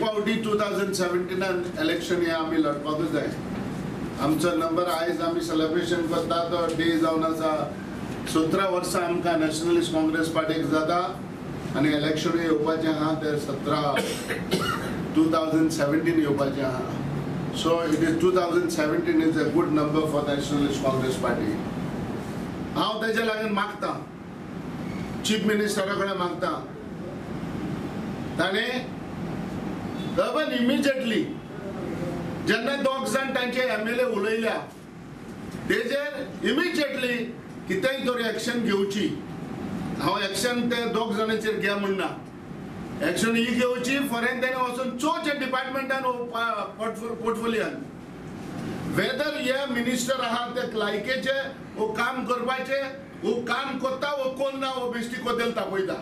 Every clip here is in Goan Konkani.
एक फावटी 2017 इलेक्शन हे आमी लढपाकूच जाय. आमचो नंबर आयज आमी सेलिब्रेशन करता तो डे जावन आसा. 17 वर्सां आमकां नॅशनलिस्ट काँग्रेस पार्टीक जाता आनी इलेक्शन येवपाचें आहा ते 2017 येवपाचें आहा. So it is 2017 is a good number for Nationalist Congress Party. हांव तेजे लागून मागता, चीफ मिनिस्टरा कडेन मागता, ताणें even इमिजिएटली जेन्ना दोग जाण तांचे MLA उलयल्या तेजेर इमिजिएटली कितेंय तरी एक्शन घेवची. हांव एक्शन ते दोग जाणांचेर घे म्हणना, एक्शन ही घेवची फॉरेन तेणें वचून चोवचें डिपार्टमेंटान पोर्टफोलियान वेदर हे मिनिस्टर आहा ते लायकेचे वो काम करपाचे, वो काम करता वो कोण ना, वो बेश्टी कोदेल तापयता,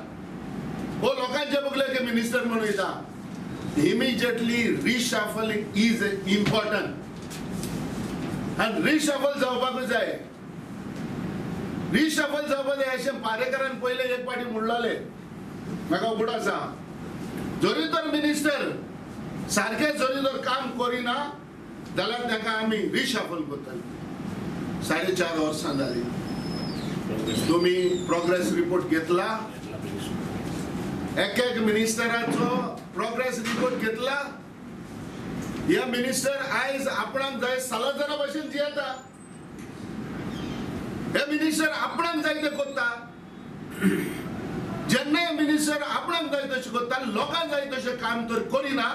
वो लोकांचे बगले की मिनिस्टर म्हणून वयता. इमिजिएटली रिशफल is important आनी रिशफल जावपाकूच जाय. रिशफल जावपाक जाय अशें पारेकरान पयले एक फावटी म्हणलेलें, म्हाका उगड आसा. जरी तर मिनिस्टर सारकें जरी तर काम करिना जाल्यार ताका आमी रिशफल करतले. 4.5 वर्सां जालीं, तुमी प्रोग्रेस रिपोर्ट घेतला, एक एक मिनिस्टराचो प्रोग्रेस रिपोर्ट घेतला. हे मिनिस्टर आयज आपणाक जाय सालाजारा भशेन जियेता, हे मिनिस्टर आपणाक जाय ते करता. जेन्ना हे मिनिस्टर आपणाक जाय तशें करता, लोकांक जाय तशें काम तर करिना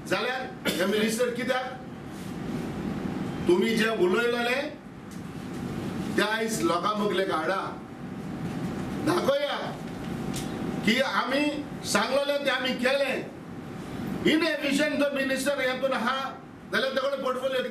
जाल्यार हे मिनिस्टर कित्याक? तुमी जे उलयलेले ते आयज लोकां मुगले हाडा, दाखोया की आमी सांगलेलें तें आमी केलें. इनएफिशियंट जर मिनिस्टर हेतून आहा जाल्यार तेगेलो पोर्टफोलियो